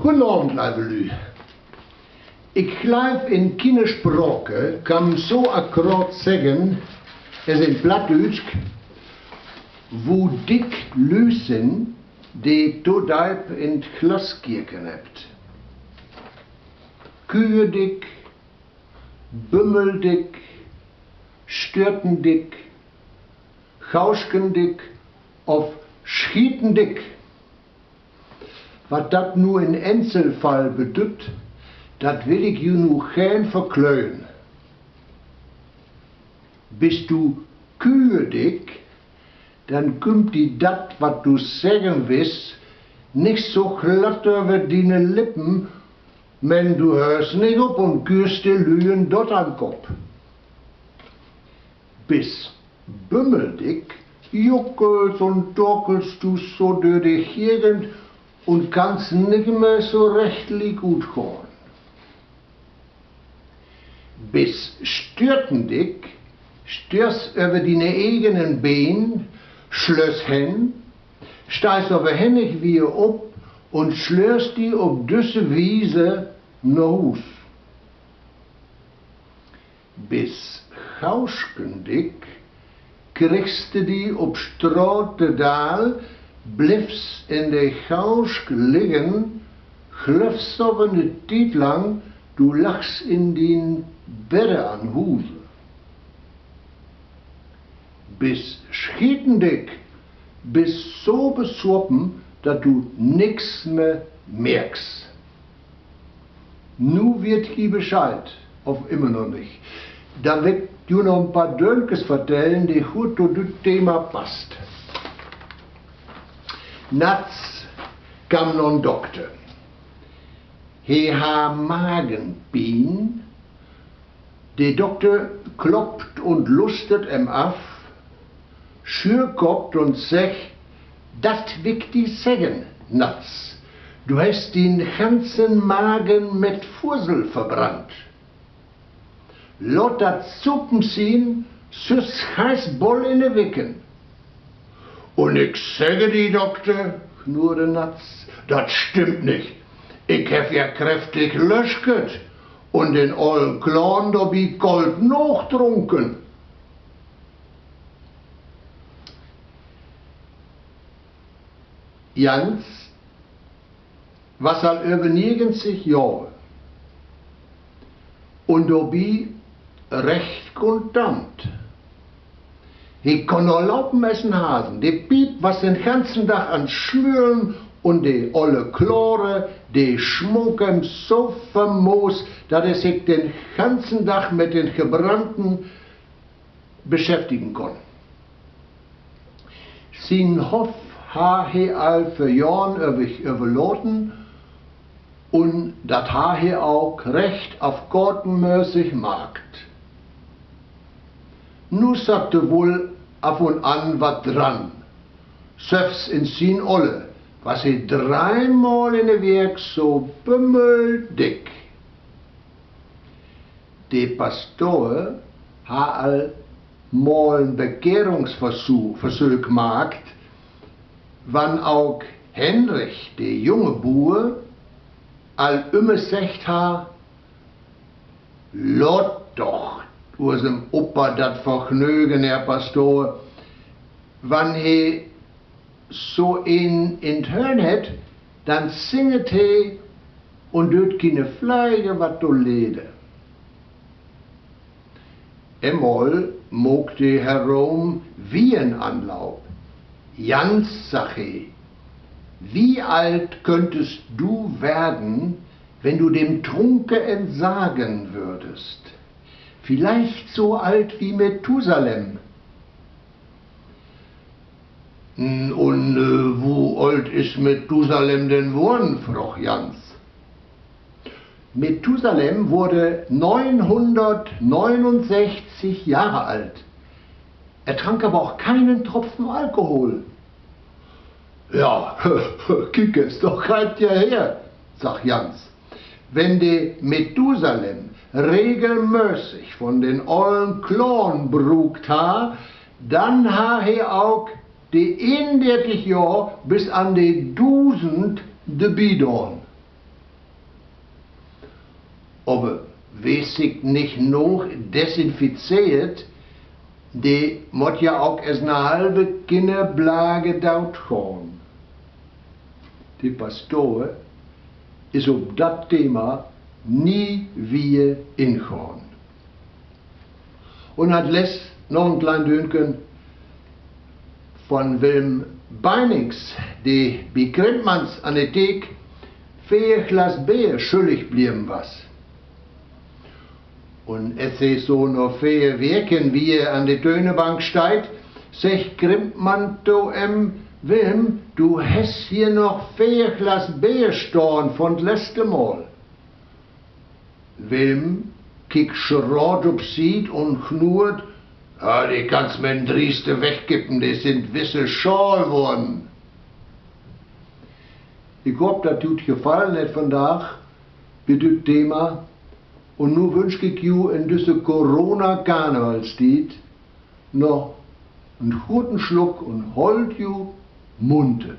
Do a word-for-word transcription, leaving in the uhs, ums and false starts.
Goden Avend, leve Lü. Ik glööv, in kiene Sprake kann man so akkraat seggen as in Plattdüütsch, wo dick Lü sünd, de to deep in't Glas keken hebbt. Küerdick, bümmeldick, störtendick, gauschkendick of schietendick. Wat dat nu in Enzelfall bedüüdt, dat will ik ju nu geern verklören. Büst du küerdick, denn kümmt di dat, wat du seggen wist, nich so glatt över diene Lippen, men du höörst nich op un küerst de Lüen dor an'n Kopp. Büst bümmeldick, juckelst un torkelst du so dör de Gegend un kannst nich mehr so recht liek utgahn. Büst störtendick, störst över diene egenen Been, slöörst hen, steihst aver hennig wier op un slöörst di op düsse Wiese na Huus. Büst gauschkendick, kriggst du di op Straat daal, bliffst in de Gausch liggen, glöövst aver 'ne Tiet lang, du lagst in dien Bedde an Huse. Büst schietendick, büst so besopen, dat du nix mehr merkst. Nu weet ji Bescheed, of immer noch nich. Denn will ik ju noch en paar Dönkes vertellen, de goot to düt Thema passt. Natz kamm na'n Dokter. He harr Magenpien. De Dokter kloppt un lustert em af, schüerkoppt un seggt: Dat will ik di seggen, Natz, du hest dien ganzen Magen mit Fusel verbrannt. Laat dat Supen sien, süss geihst boll in de Wicken. Un ik segge di, Dokter, knurrde Natz, dat stimmt nich. Ik heff ja kräftig löschket un den ollen Clown dorbi kolt naagdrunken. Jans was al över negentig Johr un dorbi recht kuntant. He kunn noch lopen as en Hasen. De Piep was den ganzen Dag an't Smölen un de olle Klore, de smook em so famos, dat he sik den ganzen Dag mit den Gebrannten beschäftigen kunn. Sien Hoff harr he al vör Johren över-, överlaten, un dat harr he ok recht afkatenmäßig maakt. Nu satt dor woll af un an wat dran. Sülvst in sien Oller was he dreemal in de Week so bümmeldick. De Pastor harr al mal en Bekehrungsversu-, Versöök maakt, wann ok Henrich, de junge Buer, al ümmer seggt harr: Laat doch usen Opa dat Vergnögen, Herr Pastor. Wann he so een in't Höörn hett, denn singet he un döt kiene Fleige wat to Lede. Eenmal maakte Herr Rohm wier en Anlaup. Jans, sagg he, wie alt könntest du werden, wenn du dem Trunke entsagen würdest? Vielleicht so alt wie Methusalem. Un, äh, wo oolt is Methusalem denn worrn?, fraag Jans. Methusalem wurde neunhundertneunundsechzig Jahre alt. Er trank aber auch keinen Tropfen Alkohol. Ja, kiek es, dor geiht ja her, sagg Jans. Wenn de Methusalem regelmäßig von den ollen Clown bruukt harr, dann harr he ok de eenundertig Johr bis an de dusend debi daan. Aver we sik nich noog desinfizeert, de mutt ja ok as 'ne halve Kinnerblage dootgahn. De Pastor is op dat Thema nie wier ingahn. Un as lest noch en klein Döntken von Wilm Beinings, de bi Krimpmanns an de Theek veer Glas Beer schüllig bleven was. Un as he so na veer Weken wier an de Tönebank steiht, seggt Krimpmann to em: Wilm, du hest hier noch veer Glas Beer stahn von 't leste Mal. Wilm kickt schraat op Siet un knurrt: Ja, de kannst men drieste wegkippen, de sünd wisse schaal worrn. Ik hoop, dat ju 't gefallen hett vandaag bi düt Thema. Un nu wünsch ik ju in düsse Corona-Karnevalstiet noch en goden Sluck un hollt ju munter.